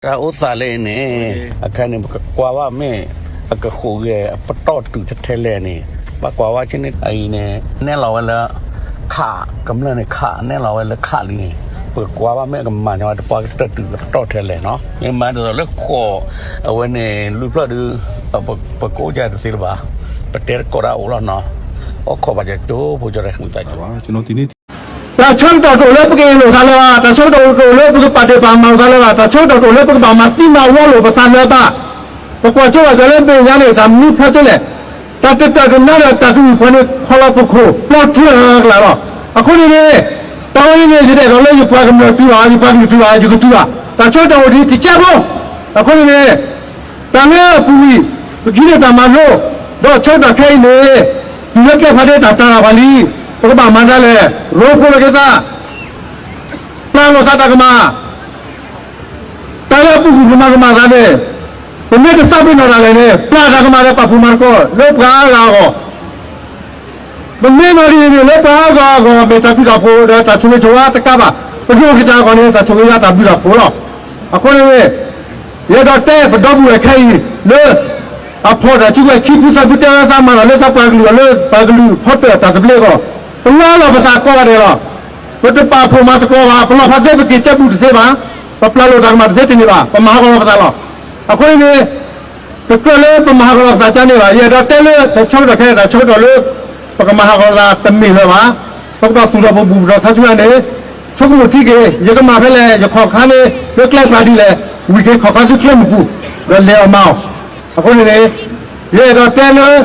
တၢ်အိၣ်သးလၢအံၤန့ၣ် အခါန့ၣ် ပကကွၢ်ဘၣ်မ့ၢ် အကဃိးဂဲၤအပတီၢ်တုၤထဲထဲလဲၣ်န့ၣ် ဘၣ်ကွၢ်ဘၣ်ဆ့န့ၣ် အံၤန့ၣ် နဲၣ်လီၤဝဲလၢ ခး ကမျၢၢ်န့ၣ်ခး နဲၣ်လီၤဝဲလၢခးလံန့ၣ် ပကကွၢ်ဘၣ်မ့ၢ်အကမၤညီဝဲတပှၢ်ကတၢၢ်တုၤလၢပတီၢ်ထဲလဲၣ်နီၤ မ့ၢ်မၤဒ်သိးလၢဃိး အဝဲန့ၣ် လွံၢ်ဖျၢၣ်ဒု ပကအိၣ်ကတသ့လၢၤဘၣ် ပတဲတကိးတၢ်အိၣ်လီၤနီၤ အိၣ်ခိးပာ်စၢၤကၠိဖိကၠီတဲဝံသးကၠိ တၢ်ဆၢကတီၢ်တအိၣ်လၢပကအ့ၣ်လိာ်သးလၢၤဘၣ်, တၢ်ဆၢကတီၢ်တအိၣ်လၢပကပာ်ဒ့ၣ်ပာ်မၤလိာ်သးလၢၤဘၣ်, တၢ်ဆၢကတီၢ်တအိၣ်လၢပကဘၣ်မၤသံမၤဝီလိာ်ပသးလၢၤဘၣ်. ပကွၢ်ကၠိဘၣ်ကၠီလၢမဲာ်ညါန့ၣ် တၢ်မနုၤဖျါကၠိလဲၣ်, တၢ်တတၢၢ်တနါဒီးတၢ်ကမံၤဖီန့ၣ် ဖီလီၤပခိၣ်ပျီထူအကလးလီၤ. အဃိန့ၣ်န့ၣ် တၢ်ဝဲန့ၣ်န့ၣ် ယတအဲၣ်ဒိးလၢယပှၤကမျၢၢ်တုၤဘၣ်, ယပှၤကလုာ်တုၤဘၣ်, ယကတုၤဘၣ်, တၢ်ဆၢကတီၢ်အိၣ်ဒံးတကဲဖိ. အဃိန့ၣ်န့ၣ် တၢ်လၢအပူၤကွံာ် ပကဟံးန့ၢ်တၢ်မၤလိ ဒီးဆၢကတီၢ်ခဲအံၤန့ၣ် တုၤလၢကျဲဖးဒ့တၢ်တၤတၢ်ဖးလံ, ပကဘၣ်မၤဒ်လဲၣ်, ရိဖှိၣ်လိာ်က့ၤသး, ပျၢ်လိာ်သးတၢ်ကမၣ်, တၢ်လၢအပူၤကွံာ်ပမၤကမၣ်သးန့ၣ် ပမ့ၢ်တသးပ့ၤနီၣ်တၢ်လဲၣ်န့ၣ် ပျၢ်တၢ်ကမၣ်ဒီးပာ်ဖှိၣ်မၤသကိးလၢပှၤအါဂၤအဂီၢ် ပမ့ၢ်မၤဒ်အံၤန့ၣ် လၢပှၤအါဂၤအဂီၢ် မ့ၢ်တၢ်ဘျုးတၢ်ဖှိၣ်ဒီးတၢ်ဆိၣ်ဂ့ၤဆိၣ်ဝါတကးဘၣ်, ပဒိၣ်ကတၢၢ်အဂီၢ်န့ၣ် တၢ်ဆိၣ်ဂ့ၤဝဲတၢ်ဘျုးတၢ်ဖှိၣ်လီၤ. အဃိန့ၣ် ယအဲၣ်ဒိးတဲပဒီပုၢ်ဝဲၢ်ခဲအံၤလၢ အဖီၣ်တၢ်စုကဝဲၤခံဖုသၢဖုတဲဝဲသးမၤတၢ်လၢသးပှၤကလုာ်အလၢပှၤကလုာ်ဖီတၢၣ်တၢ်သဘျ့အဂီၢ်, ပလီလီၤပသးကိးဂၤဒဲးလီၤ. ပတပာ်ဖှိၣ်မၤသကိးဘၣ်, ပလီၢ်ဖါသ့ပက့ၤတဲဘူၣ်တသ့ဘၣ်, ပပျၢ်လိာ်တၢ်ကမၣ်တသ့တန့ၢ်ဘၣ်, ပမၤဟးဂီၤလီၤပသးလီၤ. အဃိန့ၣ်န့ၣ် တကြၢးလၢပမၤဟးဂီၤလီၤပသးကန့ၣ်ဘၣ်, ယအဲၣ်ဒိးတဲလၢတၢ်ဆၢကတီၢ်ခဲအံၤ တၢ်ဆၢကတီၢ်လၢ ပကမၤဟးဂီၤလီၤသးတမ့ၢ်လၢၤဘၣ်. ပကဘၣ်သူၣ်ထီၣ်ပဘူၣ်ထီၣ်ထါဆူညါန့ၣ် ဆိကမိၣ်ထံက့ၤ ယကမၤဖဲလဲၣ်, ယခီၣ်ခါန့ၣ် လၢကျဲပှၤဒ်လဲၣ်, ဝံၤက့ၤခီၣ်ခါဆူကျဲမုၢ်ပူၤ ဒီးလဲၤအီၤမၤအီၤ. အဃိန့ၣ်န့ၣ် ယအဲၣ်ဒိးတဲလၢခံတကၢၢ်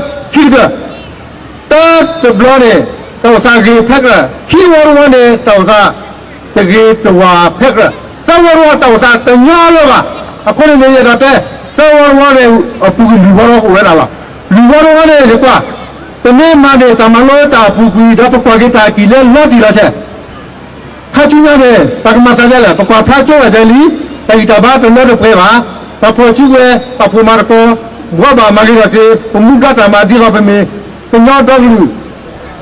တၢ်တဘျီန့ၣ် တၢ်အိၣ်သးဂ့ၤဖဲကြၢး, ခံဝီတဝီန့ၣ် တၢ်အိၣ်သးတဂ့ၤတဝါဖဲကြၢး, သၢဝီတဝီ တၢ်အိၣ်သးတညီလၢၤဘၣ်. အဃိန့ၣ်န့ၣ် ယအဲၣ်ဒိးတဲ သၢဝီတဝီန့ၣ် အပူၤကွံာ်လွံၢ်ဝီတဝီအိၣ်ဝဲဒၣ်လီၤ. လွံၢ်ဝီတဝီန့ၣ် ယကွၢ် ပမ့ၢ်မၤန့ၢ်တၢ်မၤလိတၢ်အပူၤကွံာ် ဒီးပကွၢ်က့ၤတၢ်အကံၣ်လၢလီၤတံၢ်လီၤဆဲး ခါဆူညါန့ၣ် ပကမၤသးဒ်လဲၣ်, ပကွၢ်ဖျါကၠိဘၣ်ကၠီလံ, တၢ်ဂံၢ်တၢ်ဘါတလၢတပှဲၤဘၣ်, တၢ်ဖီၣ်စုကဝဲၤ ပာ်ဖှိၣ်မၤသကိး, ဘှီဘၣ်မၤဂ့ၤထီၣ်က့ၤ ပမူဒါတၢ်မၤဒ်သိးပမ့ၢ် ကညီဒီကလုာ်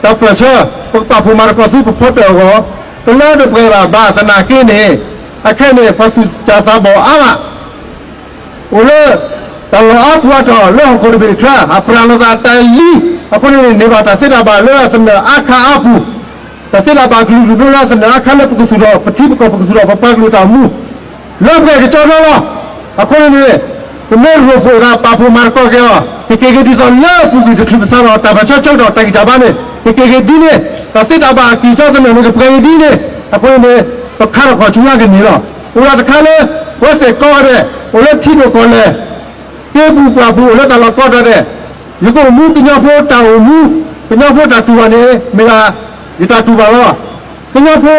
တၢ်ပၢၢ်ဆၢ ပကပာ်ဖှိၣ်မၤသကိးဆူပဖီတၢၣ်အဂီၢ် တလၢတပှဲၤဘၣ်, ဘၣ်သနာ်က့န့ၣ် အခဲအံၤန့ၣ် ပှၤသူၣ်စၢ်သးဘီၣ်အါမး အိၣ်လၢ တၢ်လီၢ်အါပူၤအါတီၤ လၢဟီၣ်ခိၣ်တဘ့ၣ်တခါ အပြးလိာ်သးတၢ်လံ, အဃိန့ၣ်န့ၣ် န့ၢ်ဘၣ်တၢ်သ့တၢ်ဘၣ်လၢအသနၢၣ်အါခါအါပူၤ, တၢ်သ့တၢ်ဘၣ်ကလုာ်ကလုာ်ဒိၣ်လၢအသနၢၣ်အါခါလၢပကသူၣ်ထီၣ် ပထံပကီၢ်ပကသူၣ်ထီၣ်ပပှၤကလုာ်တၢ်အိၣ်မူ လၢပှဲၤကကၠီထီလီၤ. အဃိန့ၣ်န့ၣ် ပမ့ၢ်ရိဖှိၣ်တၢ်ပာ်ဖှိၣ်မၤသကိးက့ၤအီၤ ကက့ၤက့ၤဒ်သိးလၢအပူၤကွံာ်တချုးပသးဒီး တၢ်ဘၣ်ဆၢဆၢကတီၢ်တၢ်ဂံၢ်တၢ်ဘါန့ၣ် ကက့ၤက့ၤဒ်န့ၣ်, တၢ်သ့တၢ်ဘၣ်အကံၢ်ကၠီသနၢၣ်န့ၣ် ကပှဲၤက့ၤဒ်န့ၣ်, အဃိန့ၣ်န့ၣ် ပခါထီၣ်ခီၣ်ဆူညါကန့ၢ်လီၤ. အိၣ်ဒၣ်တခါလၢ ဝဲသ့ၣ်ကိးဂၤဒဲး အိၣ်လၢထံဒိၣ်ကီၢ်လဲၢ် က့ၤပူၤပှၢ်ပူၤအိၣ်လၢတၢ်လီၢ်ကိးဂၤဒဲး, ယကအိၣ်မူကညီဖိတၢ်အိၣ်မူ, ကညီဖိတၢ်တူၢ်ဘၣ်န့ၣ် မ့ၢ်ဒၣ် ယတၢ်တူၢ်ဘၣ်လီၤ. ကညီဖ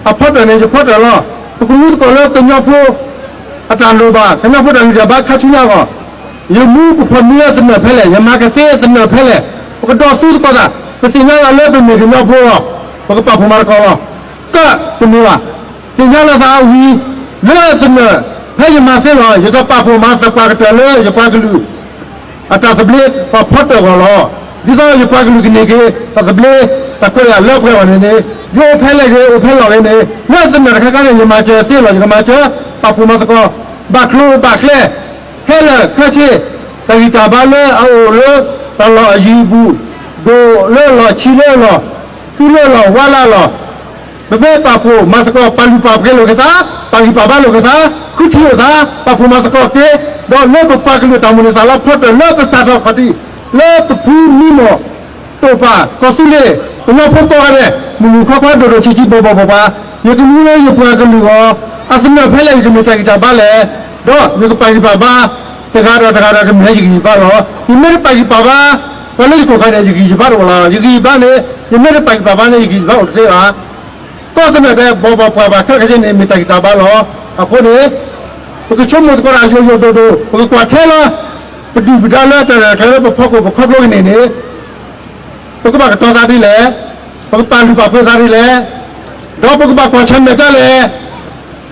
ိအဖီတၢၣ်န့ၣ် ယဖီတၢၣ်လီၤ. ပကမူသကိးလၢကညီဖိအတၢ်လိၣ်ဘၣ်, ကညီဖိတၢ်ဂံၢ်တၢ်ဘါခါဆူညါအဂီၢ်, ယမူကဖီၣ်မံလၢသနၢၣ်ဖဲလဲၣ်, ယမၤကသ့သနၢၣ်ဖဲလဲၣ်, ပကဒိးသူသကိးသး, ပသ့ၣ်ညါလၢပမ့ၢ်ကညီဖိလီၤ, ပကပာ်ဖှိၣ်မၤသကိးလီၤ. ကတမ့ၢ်ဘၣ်, သ့ၣ်ညါလီၤသးအဝံၤ လၢသနၢၣ် ဖဲယမၤသ့လီၤ, ယကပာ်ဖှိၣ်မၤသကိးကတၢၢ်လၢယပှၤကလုာ် အတၢ်သဘျ့ပှၤဖီတၢၣ်အဂီၢ်လီၤ. ဒ်သိးယပှၤကလုာ်ကန့ၢ်က့ၤ တၢ်သဘျ့တၢ်ခွဲးယာ်လၢပှဲၤဘၣ်န့ၣ်န့ၣ် ယအိၣ်ဖဲလဲၣ်ဂ့ၤ အိၣ်ဖဲလီၢ်ဂ့ၤန့ၣ် လၢသနၢၣ်တခါခါန့ၣ် ယမၤစၢၤသ့လီၤ, ယကမၤစၢၤ ပာ်ဖှိၣ်မၤသကိး ဘၣ်ကျိၤဘၣ်ကျဲ ခဲလၢာ်ခဲဆ့ တၢ်ဂံၢ်တၢ်ဘါလၢအအိၣ်လၢ တၢ်လီၢ်အယံၤအဘူး, ဒိၣ်လၢအလီၢ် ဆံးလၢအလီၢ်, သူလၢအလီၢ် ဝါလၢအလီၢ် ပမ့ၢ်ပာ်ဖှိၣ်မၤသကိး ပာ်လုၢ်ပာ်ပှ့ၤလိာ်က့ၤသး, ပာ်ဂံၢ်ပာ်ဘါလိာ်က့ၤသး, ဃုထံၣ်လိာ်သး, ပာ်ဖှိၣ်မၤသကိးက့ၤ, ဒီးလၢပပှၤကလုာ်တၢ်မိၣ်န့ၢ်သးလီဖီတၢၣ်လၢပစးထီၣ်ခီၣ်ထံး လၢပဖုမံမီၢ်တိာ်ပာ်ကီၢ်သူလ့ၤ ကညီဖိကိးဂၤဒဲး မုၢ်မုၢ်ခွါခွါဒိၣ်ဒိၣ်ဆံးဆံးဘီၣ်ဘီၣ်ဘၣ်ဘၣ်, ယကမူလၢယပှၤကလုာ်အဂီၢ် အသနၢၣ်ဖဲလဲၣ် ယကမ့ၢ်တၢ်ဂံၢ်တၢ်ဘါလဲၣ်, ဒီးယကပာ်ဂံၢ်ပာ်ဘါ တဂၤဒီးတဂၤဒီးကမ့ၢ်ယကဂံၢ်ဘါလီၤ. ယမ့ၢ်တပာ်ဂံၢ်ပာ်ဘါ ပှၤလၢယခိၣ်ခါန့ၣ် ယဂံၢ်ယဘါတအိၣ်လီၤ. ယဂံၢ်ယဘါန့ၣ် ယမ့ၢ်တပာ်ဂံၢ်ပာ်ဘါန့ၣ် ယဂံၢ်ယဘါအိၣ်တသ့ဘၣ်. ကီၢ်သနၢၣ်ဒဲး ဘီၣ်ဘီၣ်ပှၤဘၣ်ခဲလၢာ်ခဲဆ့န့ၣ် မ့ၢ်တၢ်ဂံၢ်တၢ်ဘါလီၤ. အဃိန့ၣ် ပကဆိကမိၣ်သကိးတၢ်ယိာ်ယိာ်ဒိၣ်ဒိၣ်, ပကကွၢ်ထဲလီၤ ပဒုၣ်ပဒါလၢတၢ်ရဲၣ်တၢ်ကျဲၤလၢပဖီခိၣ်ပခီဖျိကန့ၢ်န့ၣ် ပကဘၣ်ကတီၤသးဒ်လဲၣ်, ပကပာ်လုၢ်ပာ်ပှ့ၤသးဒ်လဲၣ်, ဒီးပကဘၣ်ကွၢ်ဆၢၣ်မဲာ်ဒ်လဲၣ်.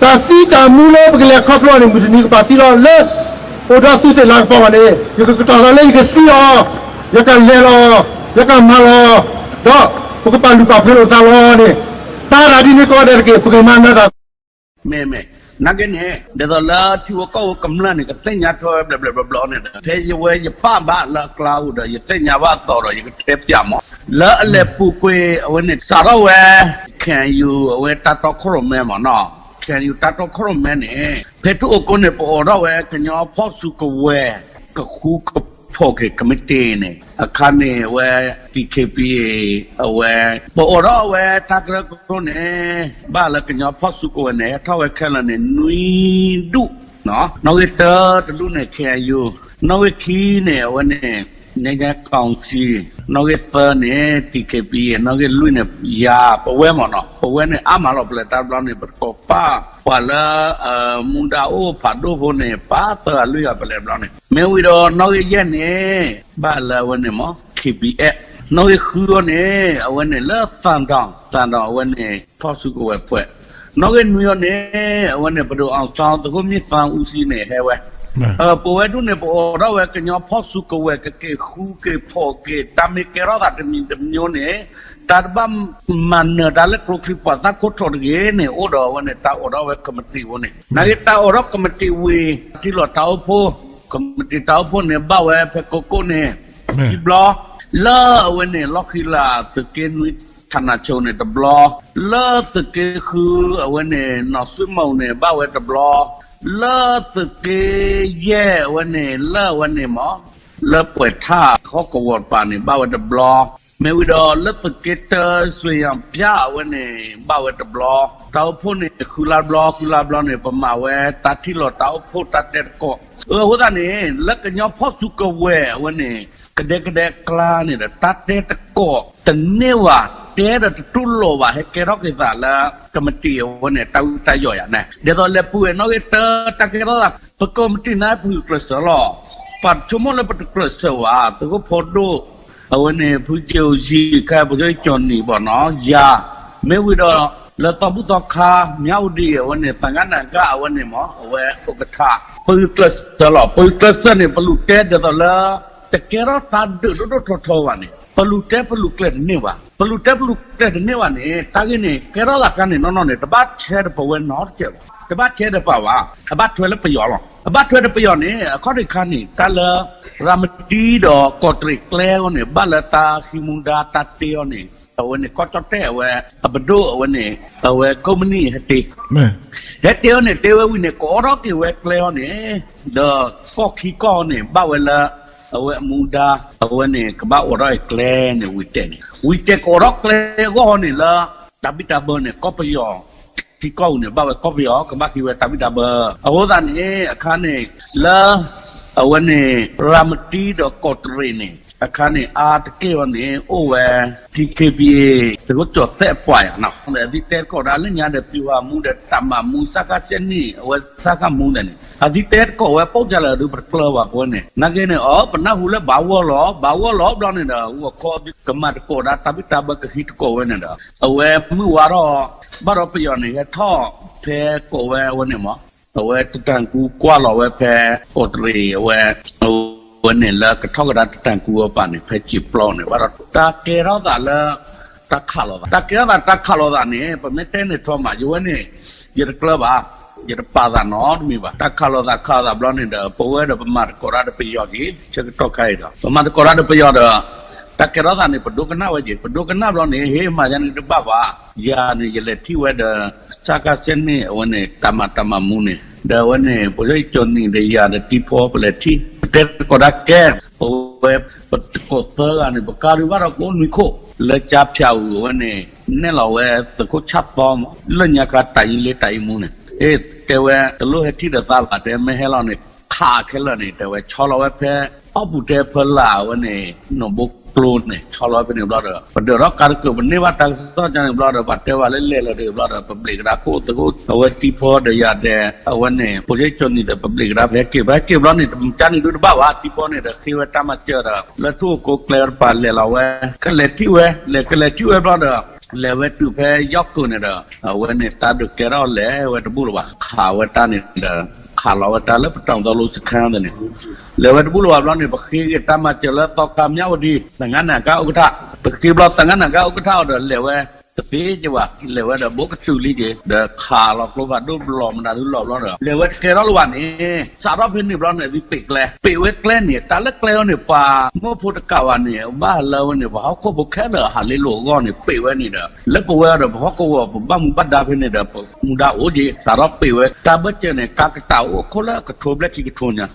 တၢ်သံတၢ်မူလၢပကလဲၤခီဖျိန့ၣ် မုၢ်တနံၤကဘၣ်သံလီၤလၢ အိၣ်ဒီးသူသ့ၣ်လၤကပီၤဘၣ်န့ၣ် ယကကတီၤသးလၢယကသံအီၤ, ယကလဲၤလီၤ, ယကမၤလီၤ, ဒီးပကပာ်လုၢ်ပာ်ပှ့ၤလိာ်သးလီၤန့ၣ်, တၢ်ဒ်န့ၣ်ကိးဂၤဒဲးတက့ၢ် ပကမၤနၢၤတၢ် မ့မ့ၢ် နာ်က့န့ၣ် ဒ်သိးလၢထံဖိကီၢ်ဖိကမျၢၢ်န့ၣ် ကသ့ၣ်ညါထွဲဝဲဘျီဘျီဘျီဘျီန့ၣ်ဒီး ဖဲယဝဲယပာ်ဘၣ်လၢအကျါအိၣ်ဒီး ယသ့ၣ်ညါဘၣ်အသိးဒီး ယကတဲပၠးမး လၢအလဲၤပူၤကွံာ်အဝဲန့ၣ် စးထီၣ်ဝဲ KNU အဝဲတၢ်တီခိၣ်ရိၣ်မဲမးနီၤ, KNU တၢ်တီခိၣ်ရိၣ်မဲန့ၣ် ဖဲထူၣ်အိၣ်ကိန့ၣ် ပအိးထီၣ်ဝဲကညီဖီၣ်စုကဝဲၤ ကဃူကဖိးက့ၤ committee န့ၣ် အခါန့ၣ်အဝဲ DKBA အဝဲ ပအိးထီၣ်ဝဲတၢ်ကရၢကရိန့ၣ် ဘၣ်လၢကညီဖီၣ်စုကဝဲၤန့ၣ် ဟဲထီၣ်ဝဲခဲလၢာ်န့ၣ် နွံဒူၣ်, နီၣ်ဂံၢ်တၢတဒူၣ်န့ၣ် KNU, နီၣ်ဂံၢ်ခံန့ၣ် အဝဲန့ၣ် ငြိမ်းချမ်းကောင်စီ, နီၣ်ဂံၢ်သၢန့ၣ် DKBA, နီၣ်ဂံၢ်လွံၢ်န့ၣ် ယၤ ပဝဲမးနီၤ, ပဝဲန့ၣ် အါမးလီၤ ပလဲၤတၢ်ဘျီန့ၣ် ပတကိးပၣ် ပှၤလၢ မူဒါအိၣ်ဖးဒိၣ်ဖိန့ၣ် ပၢ်သၢဂၤလွံၢ်ဂၤ ပလဲၤဘျီန့ၣ် မ့ၢ်ဝံၤဒီးနီၣ်ဂံၢ်ယဲၢ်န့ၣ် ဘၣ်လၢအဝဲန့ၣ်မး KBF, နီၣ်ဂံၢ်ဃုအီၤန့ၣ် အဝဲန့ၣ်လၢ သံတောင်, သံတောင် အဝဲန့ၣ် ဖီၣ်စုကဝဲၤပှဲၤ, နီၣ်ဂံၢ်နွံအီၤန့ၣ် အဝဲန့ၣ် ပဒိၣ် အောင်ဆန်း သုးခိၣ်မ့ၣ်သန်းဦးစီးန့ၣ် ဟဲဝဲ ပဝဲဒၣ်န့ၣ် ပအိးထီၣ်ဝဲကညီဖီၣ်စုကဝဲၤ ကက့ၤဃူက့ၤဖိးက့ၤ တၢ်မ့ၢ်ကဲထီၣ်သးတမံၤတမံၤန့ၣ် တၢ်တဘၣ်မၤနၢၤတၢ်လၢကျိချံမျိာ်သၣ်ခိၣ်ထိးတဂ့ၤန့ၣ် အိၣ်ဒီးအဝဲန့ၣ် တၢ်အိးထီၣ်ဝဲ committee ဝဲန့ၣ် နာ်က့တၢ်အိးထီၣ် committee ဝံၤ ထံလီၤတၢ်အိၣ်ဖှိၣ် committee တၢ်အိၣ်ဖှိၣ်န့ၣ် ဘၣ်ဝဲဖဲကိကိၣ်န့ၣ် ခံဘျီ လၢအဝဲန့ၣ် လီၢ်ဃံလၤ သုးက့နွံ ဌာနချုပ် န့ၣ် တဘျီ, လၢသုးက့ဃု အဝဲန့ၣ် နီၢ်စုမုၢ်န့ၣ် ဘၣ်ဝဲတဘျီ, လၢသုးက့ယဲၢ် အဝဲန့ၣ် လၢအဝဲန့ၣ်မး လၢပှဲၤထၣ်ဟီၣ်ကဝီၤတပၤန့ၣ် ဘၣ်ဝဲတဘျီ, မ့ၢ်ဝံၤဒီးလၢသုးက့တၢ ရွှေရောင်ပြ အဝဲန့ၣ် ဘၣ်ဝဲတဘျီ, တၢ်အိၣ်ဖှိၣ်န့ၣ် ဃုလါတဘျီ ဃုလါတဘျီန့ၣ် ပမၤဝဲတၢ်ထံၣ်လိာ်တၢ်အိၣ်ဖှိၣ်တၢ်တဲတကိး, အဃိသတးန့ၣ် လၢကညီဖီၣ်စုကဝဲၤအဝဲန့ၣ် ကဒဲကဒဲအကျါန့ၣ်ဒီး တၢ်တဲတကိးတန့ၢ်ဘၣ်, တဲဒီးတတူၢ်လိာ်ဘၣ် ဟဲကဲထီၣ်က့ၤသးလၢ committee အဝဲန့ၣ် တၢ်ဝံတၢ်ယိးယၤန့ၣ် ဒ်သိးလဲၤပူၤဝဲနီၣ်ဂံၢ်တၢ တၢ်ကဲထီၣ်သး ပ committee န့ၣ် ပဂုာ်ကျဲးစၢးလီၤ, ပှၤဆိကမိၣ်လၢပတကျဲးစၢးဘၣ် သုးခိၣ်ဖိဒိၣ် အဝဲန့ၣ် ဖုကၠ့အိၣ်ယံၤ ခဲအံၤ ပကၠိကၠီနံၤဘၣ်နီၤ ယၤ, မ့ၢ်ဝံၤဒီး လၢသီဘူၣ်သီခါ မၠၣ်ဝတံၤ အဝဲန့ၣ် သံဃာနာဂ အဝဲန့ၣ်မး အဝဲ ဥက္ကဋ္ဌ ပဂုာ်ကျဲးစၢးလီၤ, ပဂုာ်ကျဲးစၢးန့ၣ် ပလူၤတဲဒ်သိးလၢ တကဲထီၣ်တၢ်ဒုးဒိၣ်ဒိၣ်ထီထီဘၣ်န့ၣ် ပလူၤတဲပလူၤကျဲၤတန့ၢ်ဘၣ်, ပလူၤတဲပလူၤကျဲၤတန့ၢ်ဘၣ်န့ၣ် တၢ်ဂ့ၢ်န့ၣ် ကဲထီၣ်သးခါန့ၣ် နီၢ်နီၢ်န့ၣ် တဘၣ်ဆဲးဒီးပဝဲနီတစဲးဘၣ်, တဘၣ်ဆဲးဒီးပှၤဘၣ်, အဘၣ်ထွဲလၢပယီၤလီၤ, အဘၣ်ထွဲဒီးပယီၤန့ၣ် အခီၣ်ထံးခါန့ၣ် တၢ်လၢ ရၤမတံဒီးကီးတရံးကျဲအဂီၢ်န့ၣ် ဘၣ်လၢတၢ်ဃံမူဒါတၢ်တ့အီၤန့ၣ် အဝဲန့ၣ် ကီၢ်ကၠီၣ်တဲၣ်အဝဲ အပဒိၣ်အဝဲန့ၣ် အဝဲကိးမုၢ်နံၤဟဲတ့ ဟဲတ့အီၤန့ၣ် တ့ဝဲဝံၤန့ၣ် ကိးထီၣ်က့ၤဝဲကျဲအီၤန့ၣ် ဒီးကီၢ်ခံကီၢ်အီၤန့ၣ် ဘၣ်ဝဲလၢ အဝဲအမူဒါ အဝဲန့ၣ် ကဘၣ်အိးထီၣ်အကျဲန့ၣ် ဝံၤတဲာ်န့ၣ် ဝံၤတဲာ်ကအိးထီၣ်ကျဲအဂီၢ်န့ၣ်လၢ တၢ်ဘံၣ်တၢ်ဘၢန့ၣ် ကီၢ်ပယီၤ ခံကီၢ်အူၤန့ၣ် ဘၣ်ဝဲကီၢ်ပယီၤ ကဘၣ်ဃ့ဝဲတၢ်ဘံၣ်တၢ်ဘၢ အဃိသတးန့ၣ် အခါန့ၣ် လၢ အဝဲန့ၣ် ရၤမတံဒီးကီးတရံးန့ၣ် အခါန့ၣ် အါတက့ၢ်အီၤန့ၣ် အိၣ်ဝဲ DKBA သုးခိၣ်ကၠီၤသဲးအပှၤယၤနီၤ အသံတဲတကိးဒၣ်လၢညါဒီး ပျူဟာမှူးဒီး တပ်မမှူး စကစ န့ၣ် အဝဲ စကမှူး သ့ၣ်န့ၣ် အသံတဲတကိးဝဲ ပိၣ်ကလဲာ်ဒီး ပတကျၢၤဘၣ်ပဝဲန့ၣ် နာ်က့န့ၣ် အီ ပနၢ်ဟူလၢဘၣ်ဂီၢ်လီၤ ဘၣ်ဂီၢ်လီၤဘျီန့ၣ်ဒီး ဂီၤခီကမၤတကိးဒၣ် တၢ်ဘံၣ်တၢ်ဘၢကဟံးတကိးဝဲန့ၣ်ဒီး အဝဲမုၢ်ဝါထီၣ် ဘၣ်ဒီးပယီၤန့ၣ် ဟဲထီၣ်ဖဲကိးဝဲအဝဲန့ၣ်မး အဝဲတတၢ်ကူကွၢ်လီၤဝဲဖဲ ကီးတရံးအဝဲ အဝဲန့ၣ်လၢကထီၣ်ကဒါတတၢ်ကူအပၤန့ၣ် ဖဲစံာ်ပျီန့ၣ် ဘၣ်ဒီးတၢ်ကဲထီၣ်သးလၢ တၢ်ခးလိာ်သး တၢ်ကဲထီၣ်သးတၢ်ခးလိာ်သးန့ၣ် ပမ့ၢ်တဲန့ၣ်ထီမး ယဝဲန့ၣ် ယတကျၢၤဘၣ် ယတပာ်သးနီတမံၤဘၣ် တၢ်ခးလိာ်သးခးလိာ်သးဘျီန့ၣ်ဒီး ပဝဲဒီးပမၤတကိးဒၣ်ဒီးပယီၤက့ၤ ဆၢကတီၢ်ခါအံၤဒီး ပမၤတကိးဒၣ်ဒီးပယီၤဒီး တၢ်ကဲထီၣ်သးန့ၣ် ပဒိကနၣ်ဝဲက့ၤ ပဒိကနၣ်ဘျီန့ၣ် ဟ့ၣ်မၤယါန့ၣ်တဘၣ်ဘၣ် ယၤန့ၣ် ယလဲၤထံၣ်ဝဲဒီး စကစ န့ၣ် အဝဲန့ၣ် တပ်မ တပ်မမှူး န့ၣ် ဒီးအဝဲန့ၣ် ပှၤကၠီနံၤဒီးယၤဒီးတံၤဖီပလဲၤထံၣ် ပတဲသကိးတၢ်ကဲ ပဝဲ ပသကိးသၢဂၤန့ၣ် ပကါဒုးဘၣ်ဒီးကအိၣ်နွံခိၣ် လၢကၠါဖၠးအူၤအဝဲန့ၣ် နဲၣ်လီၤဝဲသကိးဆၣ်သီမး လၢညါခါတၢ်အံၤလ့တၢ်အံၤမူန့ၣ် တဲဝဲတလိၣ်ဟဲထံၣ်ဒီးသးဘၣ် တဲမ့ၢ်ဟဲလီၤန့ၣ် ခးခဲလၢာ်န့ၣ် တဲဝဲ ဆီလီၤဝဲဖဲ အီၣ်ပူၤတဲဖၢလာ်ဝဲန့ၣ် နီၢ်ဘိကျိန့ၣ် ဆီလီၤဝဲဖဲန့ၣ်ဘျီဒီး ပဒၢးထီၣ်ကါတကၢၢ် ပန့ၢ်ဘၣ်တၢ်ကစီၣ်ကန့ၣ်ဘျီဒီး ပှၤတဲဝဲလၢလဲၤလီၤဒံးဘျီဒီး ပဘျံးကဒါခိၣ်သကိး အဝဲတံၤဖီဒီးယၤဒီး အဝဲန့ၣ် ပှၤကၠီနံၤဒီး ပဘျံးကဒါ ပဟဲက့ၤ ပဟဲက့ၤဘျီန့ၣ် တမုၢ်ကၢ်နံၤဒုတဘၣ်ဘၣ် တံၤဖီန့ၣ်ဒီး ဃ့ဝဲတၢ်မၤစၢၤဒီး လၢထူၣ်ကိးကျဲတပၤလဲၤလီၤဝဲ ကလဲၤထံၣ်ဝဲ လဲၤကလဲၤထံၣ်ဝဲဘျီဒီး လဲၤဝဲတုၤဖဲယီၢ်ကၢၤန့ၣ်ဒီး အဝဲန့ၣ် တၢ်ဒုးကဲထီၣ်လဲၤဝဲတဘူၣ်လၢၤဘၣ် ခးဝဲတၢ်န့ၣ်ဒီး ခးလီၤဝဲတၢ်လၢပတီၢ်သီလိစခန်းန့ၣ် လဲၤဝဲတဘူၣ်လၢၤဘၣ်ဘျီန့ၣ် ပဃ့က့ၤတၢ်မၤစၢၤလၢသီခါ မြဝတီ သံဃာနာဂဥက္ကဋ္ဌ ပဃ့ဘျီသံဃာနာဂဥက္ကဋ္ဌအီၤဒီးလဲၤဝဲ တသ့က့ၤဘၣ်, လဲၤဝဲဒီးဘိးကတုၤလံက့ၤ ဒီးခးလီၤကျိဖးဒိၣ်လီၤမတၤဒုလီၤဘျီဒီး လဲၤဝဲတကဲထီၣ်လၢၤဘၣ်န့ၣ် စးထီၣ်ဖဲန့ၣ်ဘျီန့ၣ် သုပ့းကျဲ, ပ့းဝဲကျဲန့ၣ် တၢ်လၢကျဲအံၤန့ၣ် ပှၤမိၢ်ဖိတကးဘၣ်န့ၣ် ဘၣ်လၢဝဲန့ၣ် ပှၤဟီၣ်ခိၣ်ဖိခဲလၢာ်ဟးလ့လိာ်အဂီၢ်န့ၣ် ပ့းဝဲန့ၣ်ဒီး လၢပဝဲဒီးပဟီၣ်ကဝီၤ ပဘၣ်မူဘၣ်ဒါဖဲန့ၣ်ဒီး ပမူဒါအိၣ်က့ၤ စးထီၣ်ပ့းဝဲ တၢ်ဘၢၣ်စၢၤန့ၣ် ကါကတၢ်အိၣ်အခိၣ်လၢကထိဘျဲၣ်ခံကထိညါ,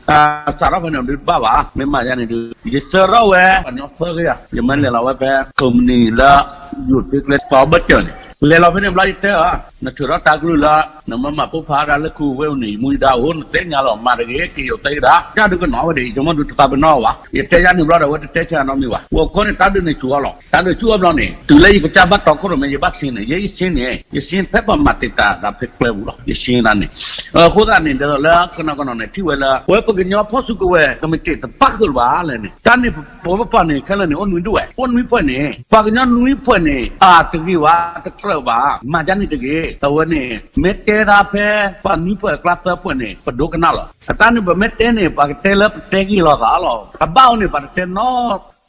စးထီၣ်ဖဲန့ၣ်ဒုးတဘၣ်ဘၣ်, မ့ၢ်မၤယါန့ၣ်ဒုး ယဆှၢထီၣ်ဝဲ ပှၤကညီသၢဂၤ, ယမ့ၢ်လဲၤလီၤဝဲဖဲ ကုမ္ပဏီလၢ ယိၤထွ့ကျဲသီဘၢၣ်စၢၤန့ၣ် လဲၤလီၤဖဲန့ၣ်ဘျီယတဲအီၤ, နထုးထီၣ်တၢ်ကလုၢ်လၢ နမ့ၢ်မၤပိၢ်ဖးဒၣ်လၢခူဝ့ၣ်န့ၣ် ယမူယဒါအိၣ် နသ့ၣ်ညါလီၤ မၤတဂ့ၤ က့ၤယိၤသ့ၣ်ကဒါ, တၢ်ဒုးကနီၤဝဲဒၣ် ယဆိကမိၣ်ဒုးတသးပ့ၤနီၣ်ဘၣ်, ယတဲယါန့ၣ်ဘျီဒီး အဝဲတတဲဆၢနီတမံၤဘၣ်, ဝဲခိၣ်န့ၣ် တၢ်ဒုးန့ၣ်ဆူၣ်အီၤလီၤ, တၢ်ဒုးဆူၣ်အီၤဘျီန့ၣ် တုၤလၢယကစၢ်ဘၣ်တီခိၣ်ရိၣ်မဲ ယဘၣ်ဆ့န့ၣ် ယဲယဆ့န့ၣ် ယဆ့ဖဲပှၤမၤတံာ်တာ်တၢ်ဖဲကျဲပူၤလီၤ, ယဆ့တၢ်န့ၣ် အဃိသတးန့ၣ် ဒ်သိးလၢကနီၤကနီၤန့ၣ် ထံၣ်ဝဲလၢ ပဝဲပကညီဖီၣ်စုကဝဲၤ ကမံးတံာ်တပၣ်ဃုာ်လၢၤဘၣ်လဲၣ်န့ၣ်, တၢ်န့ၣ်ပဝဲပပှၤန့ၣ် ခဲလၢာ်န့ၣ် အိၣ်နွံဒူၣ်ဝဲ, အိၣ်နွံဖှဲးန့ၣ် ပှၤကညီနွံဖှဲးန့ၣ် အတဂ့ၤဘၣ် တကြၢးဘၣ် မၤဒ်န့ၣ်တဂ့ၤ, အဝဲန့ၣ် မ့ၢ်တဲဒၣ်ဖဲ ပှၤနွံဖှဲးအကျါသၢဖှဲးန့ၣ် ပဒိကနၣ်လီၤ, အတၢ်န့ၣ်ပမ့ၢ်တဲန့ၣ် ပှၤကတဲလၢပတဲဂ့ၤလိာ်သးလီၤ, တဘၣ်အိၣ်န့ၣ် ပှၤတတဲနီ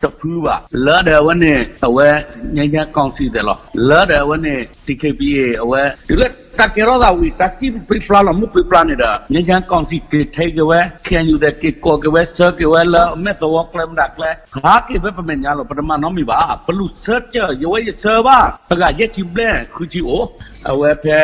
တဖုဘၣ်, လၢဒီးအဝဲန့ၣ် အဝဲ ငြိမ်းချမ်းကောင်စီ သဲးလီၤ, လၢဒီးအဝဲန့ၣ် DKBA အဝဲ တုၤလၢတၢ်ကဲထီၣ်သးဝံၤ တၢ်ကံၣ်ပျံၤပျါလီၤ မုၢ်ပျံၤပျါန့ၣ်ဒီး ငြိမ်းချမ်းကောင်စီ က့ၤထဲက့ၤဝဲ KNU သဲး က့ၤကိးက့ၤဝဲ ဆှၢက့ၤဝဲလၢမဲၢ်သဝီကျဲမတၤကျဲ ဟးက့ၤဖဲပမဲာ်ညါလီၤ, ပတမၤနီတမံၤဘၣ်, ပလူၤဆှၢစၢၤ ယဝဲယဆှၢဘၣ် တဂၤယဲၢ်ဆံဘျဲၣ် ဃုဆံအိၣ်, အဝဲဖဲ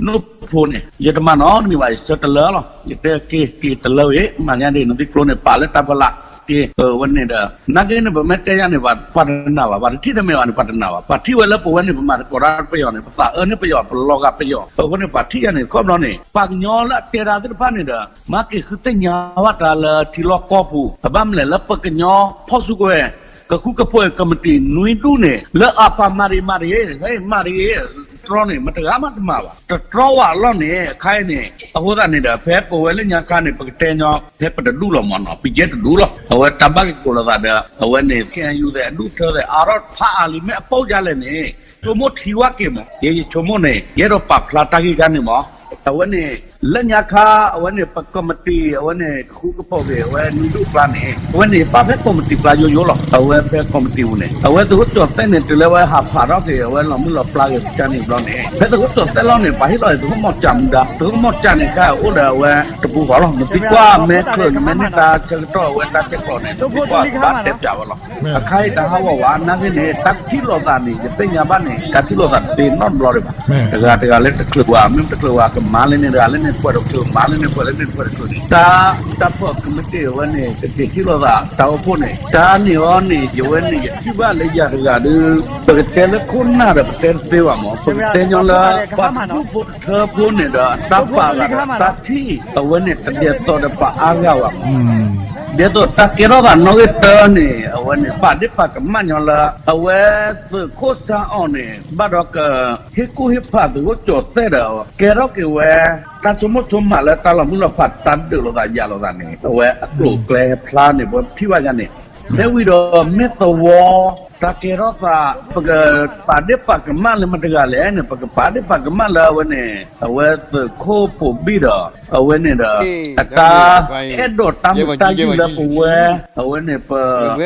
နိၣ်ဖိန့ၣ် ယတမၤနီတမံၤဘၣ် ယဆှၢတလၢလီၤ, ယတဲက့ၤက့ၤတလၢအံၤ မၤညါဒ်န့ၣ် သုကျိန့ၣ် ပာ်လၢတၢ်ဖီလာ်က့ၤ အဝဲန့ၣ်ဒီး နာ်က့န့ၣ် ပမ့ၢ်တဲယါန့ၣ် ပှၤတနာ်ဘၣ်, ပှၤတထံၣ်တမ့ၢ်ဘၣ်န့ၣ် ပှၤတနာ်ဘၣ်, ပှၤထံၣ်ဝဲလၢပဝဲန့ၣ် ပမၤသကိးတၢ်ပယီၤန့ၣ် ပသးအၢန့ၢ်ပယီၤ ပလီၤဂာ်ပယီၤ, အဃိန့ၣ် ပှၤထံၣ်ယါန့ၣ် ခီဖျိန့ၣ် ပှၤကညီလၢအတဲတၢ်သ့ၣ်တဖၣ်န့ၣ်ဒီး မၤက့ၤဃုသ့ၣ်ညါဘၣ်တၢ်လၢထံလီၢ်ကီၢ်ပူၤ, အဘၣ်မနုၤလဲၣ်လၢပကညီဖီၣ်စုကဝဲၤ ကဃုကဖိးကမံးတံာ်နွံဒူၣ်န့ၣ် လၢအပာ်မၤရံမၤရံ ဟဲမၤရံ တြီန့ၣ် မတဂၤမးတမၤဘၣ်, တတြီဝဲအလီၢ်န့ၣ် အခါအံၤန့ၣ် အဃိသတးန့ၣ်ဒီး ဖဲပဝဲလၢညါခါန့ၣ် ပကတဲညီ ဖဲပတဒူၣ်လီၤမ့ၢ်နီၤ, ပယဲၢ်တဒူၣ်လီၤ, အဝဲတၢ်ဘၣ်က့ၤကိးလိာ်သးဒီး အဝဲန့ၣ် KNU သဲး အဒူၣ်ထၢသဲး အါထီၣ်ဖးအါလံ မ့ၢ်အပိၢ်ယါလဲၣ်န့ၣ် ဆိကမိၣ်ထံဝဲက့ၤမး, ယဲယဆိကမိၣ်န့ၣ် ယအဲၣ်ဒိးပာ်ဖျါတၢ်ဂ့ၢ်ကါန့ၣ်မး, အဝဲန့ၣ် လၢညါခါ အဝဲန့ၣ် ပကမံးတံာ် အဝဲန့ၣ် ကဃုကဖိးက့ၤ အဝဲနွံဒူၣ်အကျါန့ၣ် အဝဲန့ၣ် ပာ်ဖဲကမံးတံာ်ကျါယိယိလီၤ, အဝဲဖဲကမံးတံာ်ပူၤန့ၣ် အဝဲသုးခိၣ်ကၠီၣ်သဲးန့ၣ် တုၤလၢဝဲဟးဖးထီၣ်က့ၤ အဝဲလီၤမုၢ်လီၤပျါက့ၤကါန့ၣ်ဘျီန့ၣ် ဖဲသုးခိၣ်ကၠီၣ်သဲးလီၤန့ၣ် ပှၤဟ့ၣ်လီၤအံၤ သုးခိၣ်မီၢ်ကၠၣ်မူဒါ, သုးခိၣ်မီၢ်ကၠၣ်န့ၣ် ခဲအံၤအိၣ်ဒီးအဝဲတပူၤဃီလီၤ, နသံကွၢ်မဲာ်ချၢၣ်န့ၣ် မ့ၢ်န့ၢ်တၢ်ဆၢကတီၢ်အဝဲတၢ်ဆဲးကျိးန့ၣ် နသံကွၢ်ဘၣ်တဲပၠးဝဲလီၤ, အခါအံၤတဟးဂီၤဝဲ နာ်က့န့ၣ် တၢ်ထံၣ်လိာ်သးန့ၣ် ယသ့ၣ်ညါဘၣ်န့ၣ် တၢ်ထံၣ်လိာ်သးတသ့နီတဘျီဒံးဘၣ်, တဂၤတဂၤလၢတချုးဝဲ မ့ၢ်တချုးဝဲ ကမၤလၢန့ၣ် တဂၤလၢန့ၣ် တဖှဲးတချုး မၤလၢန့ၣ် တဖှဲးလၢန့ၣ် တဖှဲးတချုးန့ၣ် တၢ် တၢ်ဖီၣ်ကမံးတံာ်အဝဲန့ၣ် ကက့ၤထံၣ်လိာ်သး တၢ်အိၣ်ဖှိၣ်န့ၣ် တၢ်န့ၣ်အီၤန့ၣ် ယဝဲန့ၣ် ယထံၣ်ဘၣ်လၢယၤတဂၤဒီး ပကတဲလၢခိၣ်နၢ်ဒီးပတဲတသ့ဘၣ်မး, ပကတဲညီလၢ ပှၤတဒူၣ်ဖိတထၢဖိန့ၣ်ဒီး တၢ်ပာ်သးဒီးတၢ်ထံၣ် အဝဲန့ၣ် တဒ်သိးဒီးပှၤအါဂၤဘၣ်မး, ဒ်သိးတၢ်ကဲထီၣ်သးနီၣ်ဂံၢ်တၢန့ၣ် အဝဲန့ၣ် ပာ်ဒ့ၣ်ပာ်ကမၣ်ညီလၢ အဝဲသုးခိၣ်စၢအီၤန့ၣ် ဘၣ်ဒီးက ဟ့ၣ်ကူၣ်ဟ့ၣ်ဖးသုးခိၣ်ကၠီၣ်သဲးဒီး ကဲထီၣ်က့ၤဝဲ တၢ်ဆိကမိၣ်ဆိကမးလၢတၢ်လီၤမုၢ်လီၤဖး တၢ်ဒုးလိာ်သးယၤလိာ်သးန့ၣ် အဝဲအကျိၤအကျဲဖျါန့ၣ် ပထံၣ်ဘၣ်ယါန့ၣ်, မ့ၢ်ဝံၤဒီးမ့ၢ်သဝီ တၢ်ကဲထီၣ်သး ပကပာ်ဒ့ၣ်ပာ်ကမၣ်လၢမတၤတဂၤလဲၣ်န့ၣ် ပကပာ်ဒ့ၣ်ပာ်ကမၣ်လၢအဝဲန့ၣ် အဝဲသုးခိၣ်ပိာ်ဘံၣ်ဒီး အဝဲန့ၣ်ဒီး အတၢ်အဲၣ်ဒိးတၢ်မုာ်တၢ်ယုၢ်လၢပဝဲ အဝဲန့ၣ် ပ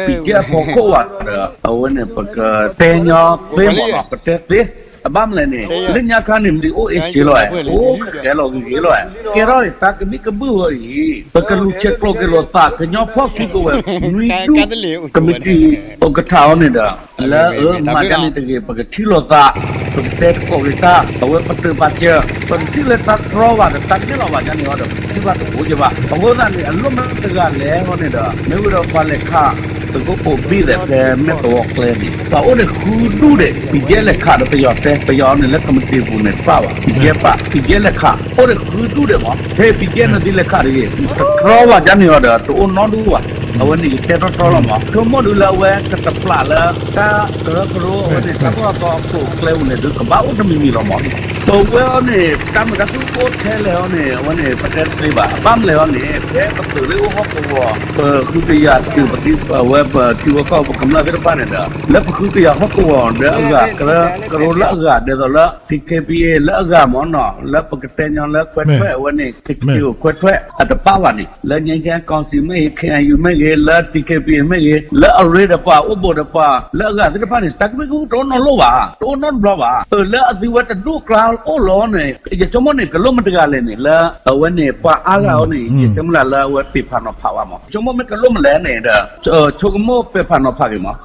ပံကဲအဖီခိၣ်ဝဲဒီး အဝဲန့ၣ် ပကတဲညီသ့မးနီၤ ပတဲသ့ အဘၣ်မနုၤလဲၣ်န့ၣ် လၢညါခါန့ၣ် မ့ၢ်အိၣ်အ့ၣ်စ့လီၤ အိၣ်ဃဲလီၤဂ့ၤဂ့ၤလီၤ ကဲထီၣ်တၢ်ကဘံၣ်ကဘုၣ်ဝဲအံၤ ပကလူၤဆဲးကျိးက့ၤလိာ်သး ကညီဖီၣ်စုကဝဲၤ နွံဒူၣ် ကမံးတံာ် ဥက္ကဋ္ဌ အီၤန့ၣ်ဒီး လၢအမၤဒ်န့ၣ်တဂ့ၤ ပကထံၣ်လိာ်သး ပကတဲသကိးက့ၤတၢ် အဝဲပတုာ်ပာ်စၢၤ ပကထံၣ်လၢတၢ်တြီဘၣ်ဒီး တၢ်နဲၣ်လီၤဘၣ်ဒ်န့ၣ်အီၤဒီး ပကထံၣ်ဘၣ်တအိၣ်က့ဘၣ် အဃိသတးန့ၣ် အလီၢ်မတၤတဂၤလဲၣ်အဂီၢ်န့ၣ်ဒီး မ့ၢ်ဝံၤဒီးပှၤလဲၤခး သုးခိၣ်ပိာ်ဘံၣ်သဲးဖဲမဲၢ်သဝီကျဲန့ၣ် ပှၤအိၣ်ဒီးဃုဒူၣ်ဒဲး ပံကဲလဲၤခးဒီးပယီၤတဲ ပယီၤန့ၣ်လၢကမံးတံာ်ပူၤန့ၣ်တပၣ်ဘၣ် ပံကဲပာ် ပံကဲလဲၤခး အိၣ်ဒီးဃုဒူၣ်ဒဲးမး ဖဲပံကဲန့ၣ်သ့လဲၤခးတဂ့ၤ တတြီဘၣ်ဒ်န့ၣ်အီၤဒီး တအိၣ်နီတဒူၣ်ဘၣ် အဝဲန့ၣ်ယတဲတီတီလီၤမး ဆိကမိၣ်ဒုးလၢအဝဲကတပျးလၢ တၢ်ကရၢကရိအဝဲန့ၣ် တၢ်ကီၢ်ကီၢ်အကျိၤအကျဲပူၤန့ၣ် ဒုးကဘၣ်အိၣ်တမံၤမံၤလီၤမး ပဝဲအီၤန့ၣ် တၢ်မုာ်တၢ်ခုၣ်အိၣ်ထဲလဲၣ်အီၤန့ၣ် အဝဲန့ၣ် ပတဲတသ့ဘၣ်. အဘၣ်မနုၤလဲၣ်အီၤန့ၣ် ဖဲပသုးလၢအိၣ်ဟီၣ်ကဝီၤ ပဃုကယာ်တုၤပသံ အဝဲပထံဝဲကီၢ်ပကမျၢၢ်သ့ၣ်တဖၣ်န့ၣ်ဒီး လၢပဃုကယာ်ဟီၣ်ကဝီၤဒီးအဂၤ ကရၢကရိလၢအဂၤ ဒ်သိးလၢ DKBA လၢအဂၤမ့ၢ်နီၤ လၢပကတဲညီလၢကွဲးထွဲအဝဲန့ၣ် က့ၤကွဲးထွဲ အတပၣ်ဘၣ်န့ၣ် လၢ ငြိမ်းချမ်းကောင်စီ မ့ၢ်ဂ့ၤ KNU မ့ၢ်ဂ့ၤ လၢ DKBA မ့ၢ်ဂ့ၤ လၢအရ့ဒီးပှၤအိၣ်ဘူးဒီးပှၤ လၢအဂၤသ့ၣ်တဖၣ်န့ၣ် တၢ်ကမၣ်ကမၣ်တအိၣ်နီတဘျီဘၣ် တအိၣ်နီတဘျီဘၣ်. လၢအသုဝဲတဒူၣ်ကျါအိၣ်လီၤန့ၣ် ယဆိကမိၣ်န့ၣ် ကလိၣ်မတၤတဂၤလဲၣ်န့ၣ် လၢအဝဲန့ၣ် ပှၤအါဂၤအီၤန့ၣ် ယဆိကမိၣ်လၢအဝဲပ့ၤဖးနီၤဖးဝဲမး ဆိကမိၣ်မ့ၢ်ကလိၣ်မလဲၣ်န့ၣ်ဒီး ဆိကမိၣ်ပ့ၤဖးနီၤဖးက့ၤမး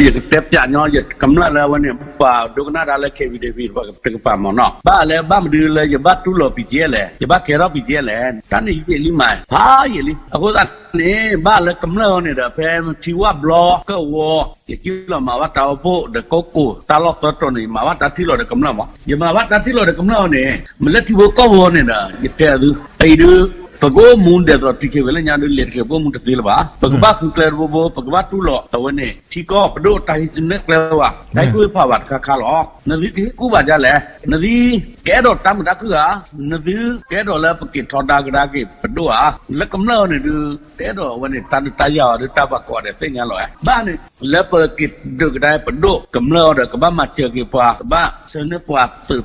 ယကတဲပၠးညီ ယကမျၢၢ်လၢအဝဲန့ၣ် ပှၤဒိကနၣ်တၢ်လၢ KBDV တကပၤမးနီၤ ဘၣ်လၢဘၣ်မနုၤလၢယဘၣ်တူၢ်လိာ် BGF လဲၣ် ယဘၣ်ကဲထီၣ် BGF လဲၣ် တၢ်န့ၣ်ယံာ်လံမး ဖးယံာ်လံ အဃိသတးန့ၣ် ဘၣ်လၢကမျၢၢ်အီၤန့ၣ်ဒီး ဖဲထံဝၣ်ဘျီကဝီၤ ယကံလီၤမၤဘၣ်တၢ်အိၣ်ဖှိၣ်ဒီးကိးကိး တၢ်လီၢ်သၢတီၤန့ၣ် ယမၤဘၣ်တၢ်ထံၣ်လိာ်ဒီးကမျၢၢ်မး ယမၤဘၣ်တၢ်ထံၣ်လိာ်ဒီးကမျၢၢ်အီၤန့ၣ် မ့ၢ်လၢထံဖိကီၢ်ဖိန့ၣ်ဒီး ယတဲအသု အံၤဒု ပကအိၣ်မူဒ်သိး ထံခံဝဲလၢညါဒု လဲၤတကဲးပအိၣ်မူတသ့လၢၤဘၣ် ပကဘၣ်ဃုကျဲတဘိဘိ ပကဘၣ်တူၢ်လိာ် အဝဲန့ၣ် ထံကီၢ်ပဒိၣ်တၢ်ဟံးစုနဲၣ်ကျဲဘၣ် တၢ်ဟ့ၣ်ကူၣ်ဟ့ၣ်ဖးဘၣ်တခါခါလီၤ နသုကဟ့ၣ်ကူၣ်ဘၣ်ဒ်လဲၣ် နသုကအဲၣ်ဒိးတၢ်မုာ်တၢ်ခုၣ်ဧါ နသုကအဲၣ်ဒိးလၢပက့ၤထီဒါကဒါက့ၤပဒိၣ်ဧါ လၢကမျၢၢ်အီၤန့ၣ်ဒု တအဲၣ်ဒိးအဝဲန့ၣ် တၢ်ဒုးတၢ်ယၤအီၤဒု တၢ်ဘၣ်ကိးဂၤဒဲးသ့ၣ်ညါလီၤဧါ ဘၣ်န့ၣ် လၢပက့ၤဒုးကဒါပဒိၣ်ကမျၢၢ်အီၤဒီး ကဘၣ်မၤစၢၤက့ၤပှၤ ကဘၣ်ဆၢန့ၢ်ပှၤသုး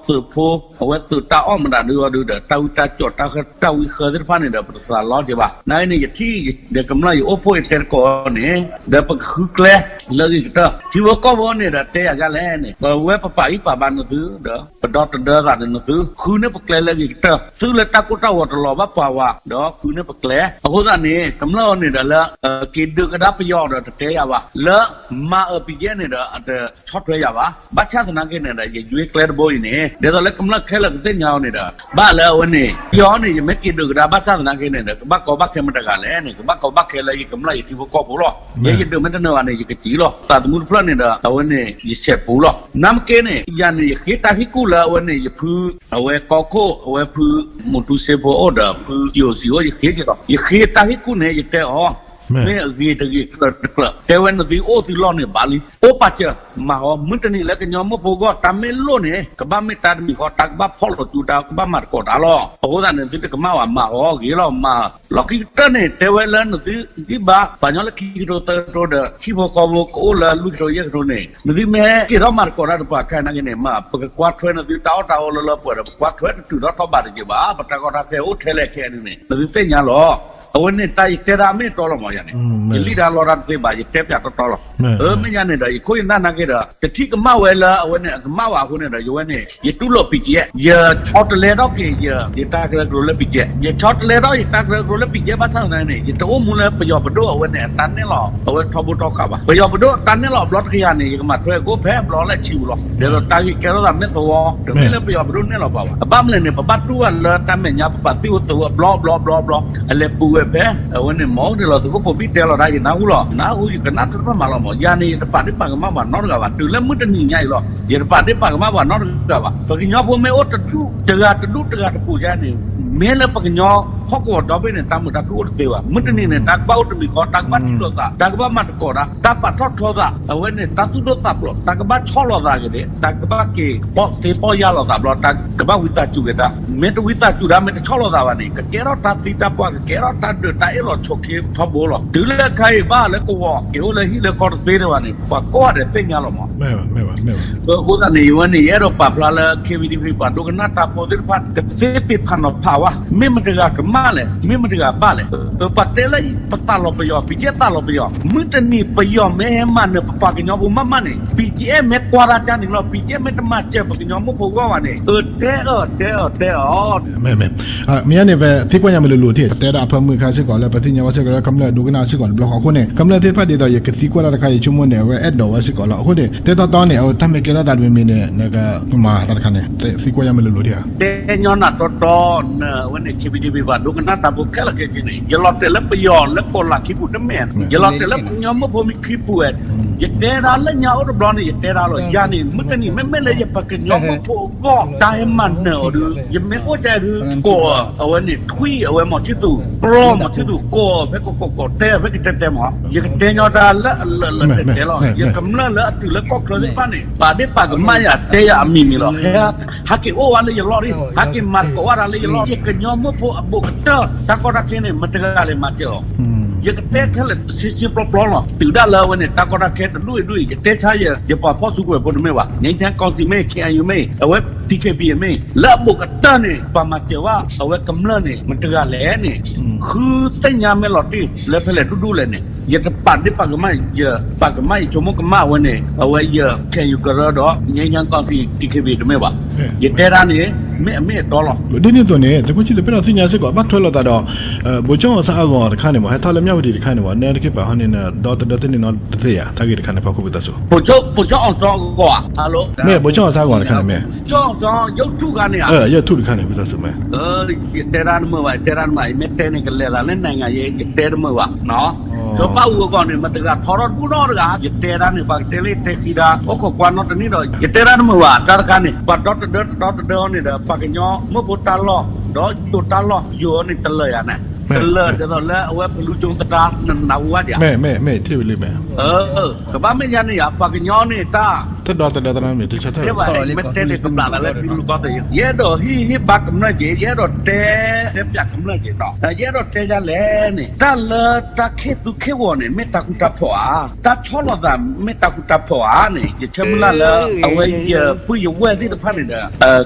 သီသုးဖိ အဝဲသုးတၢ်အီၣ်မတၤဒုအီၤဒုဒီး တၢ်ဝံတၢ်ကၠီၣ်တၢ်ဝံဃၢသ့ၣ်တဖၣ်န့ၣ်ဒီး ပတသးလီက့ၤဘၣ် နာ်က့န့ၣ် ယထံၣ်ဒီးကမျၢၢ်ယအိၣ်ဖှိၣ်ယတဲတကိးအီၤန့ၣ် ဒီးပကဃုကျဲလၢအဂ့ၤကတၢၢ် ထံဖိကီၢ်ဖိန့ၣ်ဒီး တဲယၤဒ်လဲၣ်န့ၣ် ပဝဲပပာ်ဂံၢ်ပာ်ဘါနသုဒီး ပဒီသဒၢသးဒီးနသု ဃုန့ၢ်ပကျဲလၢအဂ့ၤကတၢၢ် သုလၢတၢ်ကိၢ်တၢ်ဂီၤတလီၤဘၣ်ပှၤဝဲ ဒီးဃုန့ၢ်ပကျဲ အဃိသတးန့ၣ် ကမျၢၢ်အီၤန့ၣ်ဒီးလၢ က့ၤဒုးကဒါပယီၤဒီးတတဲယၤဘၣ် လၢမၤအၢ BGF န့ၣ်ဒီး အတဆီၣ်ထွဲယၤဘၣ် ဘၣ်ဆၣ်သနာ်က့န့ၣ်ဒီး ယယွ့ကျဲတဘိအံၤန့ၣ် ဒ်သိးလၢကမျၢၢ်ခဲလၢာ်ကသ့ၣ်ညါအီၤန့ၣ်ဒီး ဘၣ်လၢအဝဲန့ၣ် ယီၤန့ၣ် ယမ့ၢ်က့ၤဒုးကဒါဘၣ်ဆၣ်သနာ်က့န့ၣ်ဒီး ကဘၣ်ကီဘၣ်ခဲမတၤတဂၤလဲၣ်န့ၣ် ကဘၣ်ကီဘၣ်ခဲလၢယကမျၢၢ်ယထံဖိကီၢ်ဖိလီၤ ယဲယဒုးမ့ၢ်တနၢၤဘၣ်န့ၣ် ယကစံၣ်လီၤ သးသမူတဖျၢၣ်န့ၣ်ဒီး အဝဲန့ၣ် ယဆဲးပူၤလီၤ နမ့ၢ်က့န့ၣ် ယၤန့ၣ် ယဃ့တၢ်ဟ့ၣ်ကူၣ်လၢအဝဲန့ၣ် ယဖု အဝဲကီၢ်ခိၣ် အဝဲဖု မူတူစ့ဖိအိၣ်ဒီး ဖု ယိၤစံၤအိၣ် ယဃ့က့ၤလီၤ ယဃ့တၢ်ဟ့ၣ်ကူၣ်န့ၣ် ယတဲအီၤ မ့ၢ်အဂ့ၤတဂ့ၤ ကျၢၤတကျၢၤ တဲဝဲနသုအိၣ်သုလီၢ်န့ၣ်ဘၣ်လံ အိၣ်ပာ်စၢၤ မၤအီၤ မုၢ်တနံၤလၢကညီမုၢ်ဖိဂီၢ် တၢ်မ့ၢ်လိၣ်န့ၣ် ကဘၣ်မ့ၢ်တၢ်တမံၤဃီ တၢ်ကဘၣ်ဖီၣ်လိာ်စု တၢ်ကဘၣ်မၤသကိးတၢ်လီၤ အဃိသတးန့ၣ် သုတကမၣ်ဘၣ် မၤအီၤဂ့ၤလီၤ မၤ လီၢ်ခံကတၢၢ်န့ၣ် တဲဝဲလၢနသုဂံၢ်ဘါ ပှၤကညီလၢခံကထိသၢကထိဒီး ထံဖိကီၢ်ဖိကအိၣ်လၢလွံၢ်ကထိယဲၢ်ကထိန့ၣ် နသုမ့ၢ်က့ၤထီၣ်မၤသကိးတၢ်တပှၤခဲနာ်က့န့ၣ် မ့ၢ်ပကကွၢ်ထွဲနသုတၢ်အီၣ်တၢ်အီလၢလၢပှဲၤဒီး ပကွၢ်ထွဲတတုၤထီၣ်ထီၣ်ဘးတယဲၢ်ဘၣ် ပတၢ်ကီတၢ်ခဲအိၣ်ထဲလဲၣ်ခဲအံၤန့ၣ် နသုသ့ၣ်ညါလီၤ အဝဲန့ၣ်တၢ်ယတဲတၢ်မ့ၢ်တီလီၤမးယၤန့ၣ် ယလံၣ်တၢ်လီတၢ်တသ့ဘၣ် ယတဲပၠးတီတီလီၤ အမ့ၢ်ညါန့ၣ်ဒီး ယခိၣ်ယနၢ်နာ်က့ဒီး တထံၣ်ကမၣ်ဝဲလၢအဝဲန့ၣ် အကမၣ်ဘၣ်အဃိန့ၣ်ဒီး ယဝဲန့ၣ် ယတူၢ်လိာ် BGF ယဆီတလဲထီၣ်က့ၤ ယတၢ်ကရၢကရိလၢ BGF ယဆီတလဲထီၣ်ယတၢ်ကရၢကရိလၢ BGF ဘၣ်ဆၣ်သနာ်က့န့ၣ် ယတအိၣ်မူလၢပယီၤပဒိၣ်အဝဲန့ၣ် အတၢ်နဲၣ်လီၤ အဝဲထီဘိထီဃာ်ဘၣ် ပယီၤပဒိၣ်တၢ်နဲၣ်လီၤအဘျီတကယၤန့ၣ် ယကမၤထွဲအကိၣ်ဖဲအဘျီလၢအဆံပူၤလီၤ ဒ်သိးတၢ်ဂ့ၢ်ကဲထီၣ်သးမ့ၢ်သဝီ တမ့ၢ်လၢပယီၤပဒိၣ်နဲၣ်လီၤပှၤဘၣ် အဘၣ်မလဲၣ်န့ၣ် ပဘၣ်တူၢ်ဘၣ်လၢတၢ်မဲာ်ညါ ပပာ်သံၣ်ဖိသးဖိအဘျီအဘျီအဘျီအဘျီ အလဲၤပူၤဝဲဖဲ အဝဲန့ၣ် မ့ၢ်အိၣ်ဒံးလီၤ သုးခိၣ်ဖိဘံၣ်တဲလီၤတၢ် ယနၢ်ဟူလီၤ နၢ်ဟူ ယကနၣ်ထွဲတဖၣ်မးလီၤမး ယၤန့ၣ် ယတပာ်ဒ့ၣ်ပာ်ကမၣ်ပှၤနီတဂၤဘၣ် တုၤလၢမုၢ်တနံၤညါအံၤလီၤ ယတပာ်ဒ့ၣ်ပာ်ကမၣ်ပှၤနီတဂၤဘၣ် ပကညီဖိမ့ၢ်အိၣ်တဒူၣ်တဂၤတဒူၣ်တဂၤတပူၤယါန့ၣ် မ့ၢ်လၢပကညီဟီၣ်ကဝီၤဒီဘ့ၣ်န့ၣ် တၢ်မုာ်တၢ်ခုၣ်အိၣ်တသ့ဘၣ် မုၢ်တနံၤန့ၣ် တၢ်ကဘၣ်အိၣ်တမံၤဃီ တၢ်ကဘၣ်ထံၣ်လိာ်သး တၢ်ကဘၣ်မၤသကိးတၢ် တၢ်ပာ်ထီၣ်ထီသး အဝဲန့ၣ် တၢ်သူၣ်ဒိၣ်သးဖျိး တၢ်ကဘၣ်ဆီၣ်လီၤသးက့ၤဒံး တၢ်ကဘၣ်က့ၤပီၣ်သ့ပီၣ်ယၢ်လိာ်သးဘျီ တၢ်ကဘၣ်ဝံသးစူၤက့ၤတၢ် မ့ၢ်တဝံသးစူၤတၢ် မ့ၢ်တဆီၣ်လိာ်သးဘၣ်န့ၣ် ကကဲထီၣ်တၢ်သံတၢ်ပှၢ် ကကဲထီၣ်တၢ်ဒုးတၢ်အ့ၣ်လိာ်ဆိးက့ထီဘိလီၤ တုၤလၢခဲအံၤဘၣ်လၢကဝီၤ က့ၤအိၣ်လၢဟံၣ်လၢဃီတသ့တဘၣ်န့ၣ် ပှၤကိးဂၤဒဲးသ့ၣ်ညါလီၤမး အဃိသတးန့ၣ် ယဝဲန့ၣ် ယအဲၣ်ဒိးပာ်ဖျါလၢ KVDP ပှၤဒိကနၣ်တၢ်ဖိသ့ၣ်တဖၣ် ကသ့ပ့ၤဖးနီၤဖးဝဲ မ့ၢ်မတၤတဂၤကမၣ်လဲၣ် မ့ၢ်မတၤတဂၤဘၣ်လဲၣ် ပှၤတဲလၢပသးလီၤပယီၤ BGF သးလီၤပယီၤ မုၢ်တနံၤပယီၤမ့ၢ်ဟဲမၤနၢၤပပှၤကညီဖိမးမးန့ၣ် BGF မ့ၢ်ကွၢ်တၢ်ကန့ၣ်လီၤ BGF မ့ၢ်တမၤစၢၤပကညီမိၢ်ဖိဂီၢ်ဘၣ်န့ၣ် အၢ တဲအၢ တဲအၢ တဲအၢ မ့ၢ်မ့ၢ် မ့ၢ်ညါန့ၣ် ပသံကွၢ်ညါမ့ၢ်လိၤလိၤထံၣ် ပတဲဒၣ်အဖၢမုၢ်ခါစ့ၢ်ကီးလၢ ပသ့ၣ်ညါဝဲစ့ၢ်ကီးလၢကမျၢၢ်ဒိကနၣ်စ့ၢ်ကီးတဘျီဃီအဃိန့ၣ် ကမျၢၢ်သ့ၣ်တဖၣ်ဒ်သိးယကသံကွၢ်တၢ်တခါ ယဆိကမိၣ်န့ၣ် အဝဲအဲၣ်ဒိးဝဲစ့ၢ်ကီးလီၤ. အဃိန့ၣ် တဲတီတီန့ၣ် အဝဲတၢ်မ့ၢ်ကဲထီၣ်သးတမံၤမံၤန့ၣ် နကမၤတၢ်တခါန့ၣ် သံကွၢ်ညါမ့ၢ်လိၤလိၤထံၣ်ဧါ. တဲညီနၤတီတီ နဝဲန့ၣ် KVDP ပှၤဒိကနၣ်တၢ်ဖိခဲလၢာ်ခဲဆ့န့ၣ် ယလီၤတဲာ်လၢပယီၤလၢကီၢ်လၢခံပူၤတမ့ၢ် ယလီၤတဲာ်လၢပကညီမိၢ်ဖိမ့ၢ်ခံပူၤဝဲ ယတဲဒၣ်လၢညါအိၣ်တဘျီန့ၣ် ယတဲဒၣ်လီၤ ယၤန့ၣ် မုၢ်တနံၤမ့မ့ၢ်လၢယပကညီမိၢ်ဖိအဂီၢ် တၢ်ဟဲမၤနၢၤအီၤဒု ယမ့ၢ်အိၣ်ကဲဒု ကိးအဝဲန့ၣ် ထွံၣ်အဝဲမီၤဆံၣ်သူး ကြီ ကိးမီၤထံသူ ကိးဖဲကိးကိးကိး တဲဖဲကတဲတဲမး, ယကတဲညီတၢ်လၢအလၢာ်လၢာ်တဲာ်တဲာ်လီၤ. ယကမျၢၢ်လၢအတုၤလၢကီၢ်ချၢသ့ၣ်တဖၣ်န့ၣ် ပာ်ဒ့ၣ်ပာ်ကမၣ်ယၤ တဲယၤအမံၤမံၤလီၤ. ဟဲက့ၤအိၣ်ဝဲလၢယလီၢ်ဒံး, ဟဲက့ၤမၤသကိးဝဲဒၣ်လၢယလီၢ်, ယကညီမုၢ်ဖိအဘူးကတၢၢ် တၢ်ကီတၢ်ခဲန့ၣ် မတဂၤလဲၤမၤစၢၤအီၤ. ယကတဲခဲလၢာ်စ့စ့ပျီပျီလီၤ. တုၤဒၣ်လၢအဝဲန့ၣ် တၢ်ကီတၢ်ခဲတဒူၣ်အံၤဒူၣ်အံၤ ယတဲဆါယ ယပှၤဖီၣ်စုကဝဲၤဖိတမ့ၢ်ဘၣ်, ငြိမ်းချမ်းကောင်စီမ့ၢ် ခ့အယူမ့ၢ် အဝဲ တီၣ်ခ့ဘံၣ်မ့ၢ် လၢအဘူးကတၢၢ်န့ၣ် ပှၤမၤစၢၤဝဲအဝဲကမျၢၢ်န့ၣ် မတဂၤလဲၣ်န့ၣ် ဃုသ့ၣ်ညါမဲာ်လီၤတံၢ်လၢဖဲလဲၣ်ဒူၣ်ဒူၣ်လဲၣ်န့ၣ် ယတပာ်ဒ့ၣ်ပာ်ကမၣ် ယပာ်ကမၣ်ယဆိကမိၣ်ကမၣ်အဝဲန့ၣ် အဝဲယ ခ့အယူကရၢဒီး ငြိမ်းချမ်းကောင်စီ တီၣ်ခ့ဘံၣ်တမ့ၢ်ဘၣ်. ယတဲဒၣ်န့ၣ် မ့ၢ်အမ့ၢ်အတီလီၤ. ဒ်န့ၣ်အသိးန့ၣ် သုးခိၣ်ဆံသူး ပအဲၣ်ဒိးသ့ၣ်ညါစ့ၢ်ကီး ဘၣ်ထွဲလိာ်သးဒီး ဗိုလ်ချုပ်အောင်ဆန်းအဂီၤတခါန့ၣ်မး ဟဲထီၣ်လၢမၠၣ်ဝတံၤတခါန့ၣ်မး နဲတခ့ပာ်ဟီန့ၣ် ဒီသဒၢသ့ၣ်န့ၣ်နီတသ့ဧါ တၢ်ဂ့ၢ်တခါန့ၣ် ဖီခိၣ်ဝံသးစူၤ ဗိုလ်ချုပ်အောင်ဆန်းအဂီၤဧါ, မ့ၢ် ဗိုလ်ချုပ်အောင်ဆန်းအဂီၤတခါန့ၣ်မ့ၢ် ဗိုလ်ချုပ်အောင်ဆန်း ရုပ်ထုကန့ၣ်ဧါ, ရုပ်ထုတခါန့ၣ် ဝံသးစူၤမ့ၢ် ယတဲဒၣ်နမုာ်ဘၣ် ယတဲဒၣ်နမုာ် ယမ့ၢ်တဲန့ၣ် ကလဲၤသးလၢနံၣ်ဂၤယဲ ယတဲတမုာ်ဘၣ်. စီၤဘၣ်အူအဂီၢ်န့ၣ် မတဂၤထီထီၣ်တဘူၣ်နီတဂၤ ယတဲဒၣ်န့ၣ် ပှၤကတဲလၢယတဲဃံဒၣ် အိၣ်ခိးကွၢ်နီတနံၣ်ဒီး ယတဲဒၣ်တမုာ်ဘၣ် တၢ်တခါန့ၣ် ပှၤဒီသဒၢတဒီသဒၢအီၤန့ၣ်ဒီး ပှၤကညီမုၢ်ဖိတၢ်လီၢ် ဒီးယိၤတၢ်လီၢ် ယိၤအီၤန့ၣ်တလၢာ်ယၤန့ၣ် တလၢာ်ဒ်သိးလၢအဝဲဖလူကၠိသတး နနၢ်ဟူဝဲဒံးဧါ မ့ၢ်မ့ၢ်မ့ၢ်ထံၣ်ဝံၤလံမ့ၢ် ကဘၣ်မ့ၢ်ယၤန့ၣ်ယၤ ပှၤကညီန့ၣ်တၢ် တဒီသဒၢသရၣ်မ့ၢ်တဆၢထၢၣ် မ့ၢ်တဲန့ၣ် ကဘျးသးလၢထံရူၢ်ကီၢ်သဲး ယအဲၣ်ဒိးဟ့ၣ်ဟ့ၣ်ဘါကမျၢၢ်က့ၤ ယအဲၣ်ဒိးတဲ တဲပၠးကမျၢၢ်က့ၤနီၤ ယအဲၣ်ဒိးတဲဒ်လဲၣ်န့ၣ် တၢ်လၢတၢ်ခ့သူခ့ဂီၤန့ၣ် မ့ၢ်တၢ်ဃူတၢ်ဖိးဧါ, တၢ်ဆီၣ်လီၤသးမ့ၢ်တၢ်ဃူတၢ်ဖိးဧါန့ၣ် ယဆၢမုၢ်လၢ်လၢ အဝဲယပုၢ်ယဝဲၢ်သ့ၣ်တဖၣ်န့ၣ်ဒီး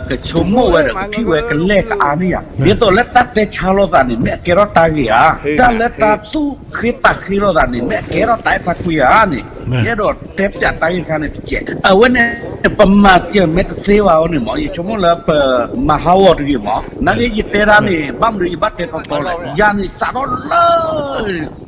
ကဆိကမိၣ်ဝဲဒီး ကထံၣ်ဝဲကလဲၢ်ကအါန့ၢ်ယၤ ဒ်သိးလၢတၢ်တဲဆါလိာ်သးန့ၣ် မ့ၢ်အကဲထီၣ်တၢ်ဂ့ၤဧါ, တၢ်လၢတၢ်သူၣ်ဃ့သးဃ့လိာ်သးန့ၣ် မ့ၢ်အကဲထီၣ်တၢ်အဲၣ်တၢ်ကွံဧါန့ၣ် ယအဲၣ်ဒိးတဲပၠးတၢ်ဂ့ၢ်တခါန့ၣ်တကဲး အဝဲန့ၣ် ပမၤစၢၤမ့ၢ်တသ့ဘၣ်အီၤန့ၣ်မး ယဆိကမိၣ်လၢပမၤဟးဂီၤတဂ့ၤမး, နာ်က့ယတဲဒၣ်န့ၣ် ဘၣ်မနုၤယဘၣ်တဲထီထီလဲၣ်, ယၤန့ၣ်စးထီၣ်လၢ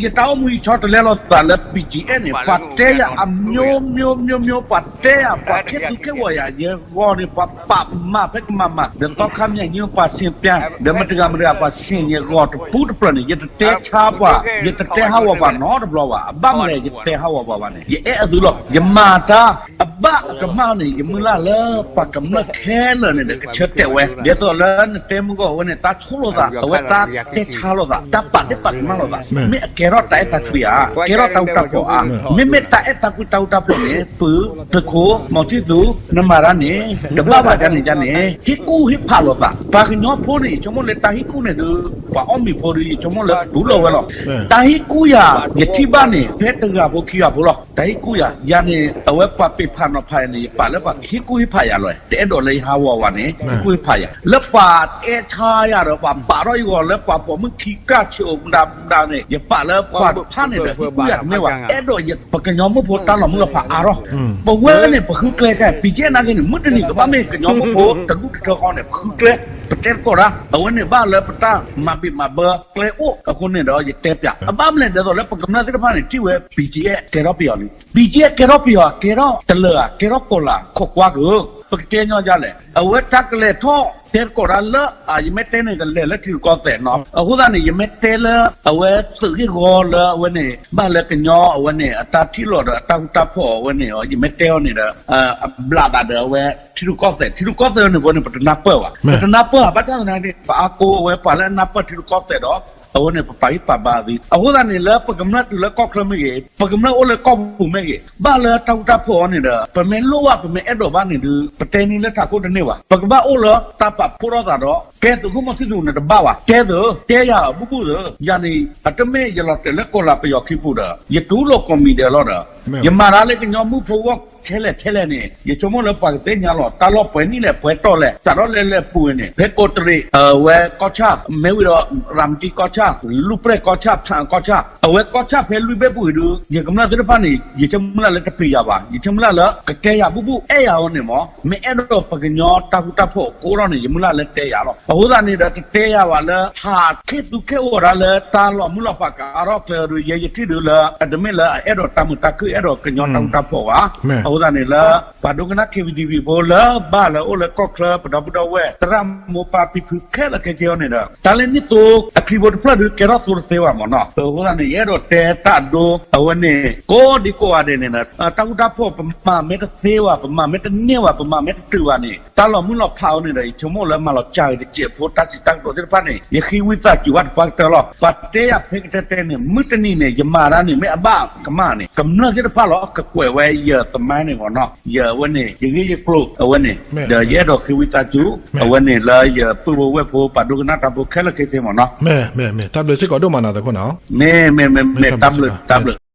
ယတၢ်အိၣ်မူယဆီတလဲလိာ်သးလၢ ပံၣ်ကၠံၣ်အဲၣ်န့ၣ် ပှၤတဲယၤအမျိုးမျိုးမျိုးမျိုး ပှၤတဲယၤ ပှၤခ့သူခ့ဂီၤယၤ ယဂီၤန့ၣ် ပှၤပာ်မၤဖဲကမၤမၤ ဒီးသီခါမၠၣ်ညိ ပှၤစံးပျၢ် ဒီးမတၤတဂၤမတၤတဂၤ ပှၤစံးယဂီၤတပူၤတဖျၢၣ်န့ၣ် ယတတဲဆါပှၤ ယတတဲဟးဂီၤပှၤနီတဘျီဘၣ်, အဘၣ်မနုၤလဲၣ် ယတတဲဟးဂီၤပှၤဘၣ်န့ၣ် ယအဲၣ်အသုလီၤ, ယမၤတၢ် အဘၣ်အကမၣ်န့ၣ် ယမုၢ်လၢ်လၢပှၤကမျၢၢ်ခဲလၢာ်န့ၣ်ဒီး ကဆၢတဲာ်ဝဲ ဒ်သိးလၢနတဲမုၢ်ဂီၢ်ဝဲန့ၣ် တၢ်ဆိၣ်လိာ်သး အဝဲတၢ်တဲဆါလိာ်သး တၢ်ပာ်ဒ့ၣ်ပာ်ကမၣ်လိာ်သး မ့ၢ်အကဲထီၣ်တၢ်အဲၣ်တၢ်ကွံဧါ, ကဲထီၣ်တၢ်ဃူတၢ်ဖိးဧါ, မ့မ့ၢ်တၢ်အဲၣ်တၢ်ကွံတၢ်ဃူတၢ်ဖိးန့ၣ် ပုၢ် သုးခိၣ် မီၤထံသူ နမၤတၢ်န့ၣ် တဘၣ်ဘၣ်ဒ်န့ၣ်ဒ်န့ၣ် ဟ့ၣ်ကူၣ်ဟ့ၣ်ဖးလိာ်သး ပှၤကညီဖိန့ၣ် ယဆိကမိၣ်လၢတၢ်ဟ့ၣ်ကူၣ်န့ၣ်ဒီး ပှၤအီၣ်မ့ၤဖိဒီး ယဆိကမိၣ်လၢတူၢ်လိာ်ဝဲလီၤ, တၢ်ဟ့ၣ်ကူၣ်ယၤ ယထံၣ်ဘၣ်န့ၣ် ဖဲတဂၤဖိခံဂၤဖိလီၤ, တၢ်ဟ့ၣ်ကူၣ်ယၤ ယၤန့ၣ် အဝဲပှၤပ့ၤဖးနီၤဖးယၤန့ၣ် ယပာ်လၢပှၤဟ့ၣ်ကူၣ်ဟ့ၣ်ဖးယၤလီၤ, တအဲၣ်ဒိးလၢယဟးဂီၤဝဲန့ၣ် ဟ့ၣ်ကူၣ်ဟ့ၣ်ဖးယၤ လၢပှၤတဲဆါယၤဒီး ပှၤပာ်ထီၣ်ယဂီၤလၢပှၤပိာ်မုၣ်ခံကၢ်ဆံးအိၣ်မူဒါမူဒါန့ၣ် ယပာ်လၢပှၤတဖၣ်န့ၣ်ဒီး ဟ့ၣ်ကူၣ်ယၤတမ့ၢ်ဘၣ်, အဲၣ်ဒိးယပှၤကညီမုၢ်ဖိတၢ်လီၤမုၢ်လီၤဖးအါထီၣ် ပဝဲန့ၣ် ပဃုကျဲခဲ ပံၣ်ကၠ့နၢ်က့န့ၣ် မုၢ်တနံၤကဘၣ်မ့ၢ်ကညီမုၢ်ဖိတဒူၣ်တထၢဃီန့ၣ် ပဃုကျဲ ပတဲသကိးတၢ် အဝဲန့ၣ်ဘၣ်လၢပတၢ်မၤဘံးမၤဘၢကျဲအိၣ်အဃိန့ၣ်ဒီး ယတဲပၠး အဘၣ်မနုၤလဲၣ် ဒ်သိးလၢပကမျၢၢ်သ့ၣ်တဖၣ်န့ၣ် ထံၣ်ဝဲ ပံၣ်ကၠ့ကဲထီၣ်ပယီၤလံ, ပံၣ်ကၠ့ကဲထီၣ်ပယီၤ ကဲထီၣ်တလၢာ်ဧါ ကဲထီၣ်ကီၢ်လၢာ် ခိးကွၢ်က့ၤ ပကတဲညီဒ်လဲၣ် အဝဲတၢ်ကလဲၤထီၣ်တဲသကိးတၢ်လၢ ယမ့ၢ်တဲန့ၣ် ကလဲၤလၢထံရူၢ်ကီၢ်သဲးနီၤ အဃိသတးန့ၣ် ယမ့ၢ်တဲလၢ အဝဲသုးဂ့ၢ်ဝီလၢအဝဲန့ၣ် ဘၣ်လၢကညီအဝဲန့ၣ် အတၢ်ထံၣ်လိာ်ဒီးအတၢ်ဃူတၢ်ဖိးအဝဲန့ၣ် ယမ့ၢ်တဲအီၤန့ၣ်ဒီး အဘျးသးဒီးအဝဲ ထံရူၢ်ကီၢ်သဲး ထံရူၢ်ကီၢ်သဲးန့ၣ်ဖိန့ၣ် ပတနၢ်ပၢၢ်ဘၣ်, ပတနၢ်ပၢၢ်ဘၣ်ဆၣ်သနာ်က့ ပအါကိးအဝဲပှၤလၢအနၢ်ပၢၢ်ထံရူၢ်ကီၢ်သဲးဒီး အဝဲန့ၣ် ပပာ်ဂံၢ်ပာ်ဘါအသု အဃိသတးန့ၣ် လၢပကမျၢၢ်တုၤလၢကီၢ်ချၢမ့ၢ်ဂ့ၤ ပကမျၢၢ်အိၣ်လၢကီၢ်ပူၤမ့ၢ်ဂ့ၤ ဘၣ်လၢတၢ်ဃူတၢ်ဖိးအီၤန့ၣ်ဒီး ပမ့ၢ်လိၣ်ဘၣ် ပမ့ၢ်အဲၣ်ဒိးဘၣ်န့ၣ်ဒီး ပတဲန့ၢ်လၢထးခိၣ်တန့ၢ်ဘၣ်, ပကဘၣ်အိၣ်လၢတၢ်ပာ်ဖှိၣ်ထီၣ်သးဒီး ကဲသုးခိၣ်မီၤထံသူန့ၣ်တဘၣ်ဘၣ်, ကဲသုး တဲယၤဘူၣ်ဘူၣ်သုး ယၤန့ၣ် အတမ့ၢ်ယလီၤတဲာ်လၢကီၢ်လၢပယီၤခံပူၤဒီး ယတူၢ်လိာ်ကိးမံၤဒဲးလီၤဒီး ယမၤတၢ်လၢကညီမုၢ်ဖိဂီၢ်ခဲလၢာ်ခဲလၢာ်န့ၣ် ယဆိကမိၣ်လၢပှၤကသ့ၣ်ညါလီၤ တၢ်လီၢ်ပှဲၤနံၣ်လဲၣ်ပှဲၤတီၢ်လဲၣ် စးထီၣ်လဲၤလဲၤပူၤန့ၣ် ဖဲကိးတရံး အဝဲကီၢ်ဆၣ် မ့ၢ်ဝံၤဒီး ရၤမတံကီၢ်ဆၣ် လူၢ်ပျဲၢ်ကီၢ်ဆၣ် ဖၣ်အၣ်ကီၢ်ဆၣ် အဝဲကီၢ်ဆၣ်ဖဲလွံၢ်ဘ့ၣ်ပူၤအံၤဒုး ယကမျၢၢ်သ့ၣ်တဖၣ်န့ၣ် ယဆၢမုၢ်လၢ်လၢတပျံၤယၤဘၣ်, ယဆၢမုၢ်လၢ်လၢကကဲယၤဘူၣ်ဘူၣ် အဲၣ်ယၤအီၤန့ၣ်မး မ့ၢ်အဲၣ်ဒိးပကညီတၢ်ဃူတၢ်ဖိးကအိၣ်ထီၣ်န့ၣ် ယမုၢ်လၢ်လၢတဲယၤလီၤ. အဃိသတးန့ၣ်ဒီး တတဲယၤဘၣ်လၢ ဟးခ့သူခ့ဂီၤတၢ်လၢတၢ်လီၤမုၢ်လီၤဖးကအါထီၣ်ကျဲအီၤဒီး ယဲယထံၣ်ဒုးလၢ အတမ့ၢ်လၢအအဲၣ်ဒိးတၢ်မုာ်တၢ်ခုၣ် အဲၣ်ဒိးကညီတၢ်ဃူတၢ်ဖိးဘၣ်. အဃိသတးန့ၣ်လၢ ပှၤဒိကနၣ် KBTV ဖိလၢဘၣ်လၢအိၣ်လၢကီၢ်ချၢ ပဒီပုၢ်ဒီဝဲၢ် သရၣ်မိၢ်ပၢ်ဖံဖုခဲလၢာ်ခဲဆ့အီၤန့ၣ်ဒီး တၢ်လၢနံၣ်သိအချံဖိတဖျၢၣ် ပှၤကညီတဖၣ်ဒုးကဲထီၣ်သိတသ့ဘၣ်မ့ၢ်နီၤ. အဃိသတးန့ၣ် ယအဲၣ်ဒိးတဲတၢ်ဒိ အဝဲန့ၣ် ကိးဒံကိးဂၤဒဲးန့ၣ်ဒီး တၢ်ဃူတၢ်ဖိး ပမၤမ့ၢ်တသ့ဘၣ်, ပမၤမ့ၢ်တန့ၢ်ဘၣ်, ပမၤမ့ၢ်တတုၤဘၣ်န့ၣ် တၢ်လီၤမုၢ်လီၤဖးအီၤန့ၣ်ဒီး ယဆိကမိၣ်လၢမၤလီၤစှၤက့ၤတစဲးဖိ တၢ်စံးတၢ်ကတိၤသ့ၣ်တဖၣ်န့ၣ် ယဃ့ဝံသးစူၤဘၣ်တပှၢ်ကတၢၢ်လီၤ. ပှၤတဲယၤဖဲကတဲတဲန့ၣ် မုၢ်တနံၤန့ၣ် ယမၤတၢ်န့ၣ် မ့ၢ်အဘၣ်ကမၣ်န့ၣ် ကမျၢၢ်သ့ၣ်တဖၣ်လီၤ ကကွဲးဝဲယသမိုင်းန့ၣ်မ့ၢ်နီၤ. ယဝဲန့ၣ် ယဂ့ၢ်ယကျိၤအဝဲန့ၣ် ဒီးယအဲၣ်ဒိးဃ့ဝံသးစူၤ အဝဲန့ၣ်လၢယပုၢ်ဝဲၢ်ဖိ ပှၤဒိကနၣ်တၢ်ဖိခဲလၢာ်ခဲဆ့မ့ၢ်နီၤ. မ့ၢ် မ့ၢ် တၢ်ဘျုးစ့ၢ်ကီးဒိၣ်မးနီၤ သုးခိၣ်နီၤ. မ့ၢ် မ့ၢ် မ့ၢ် မ့ၢ် တၢ်ဘျုး တၢ်ဘျုး.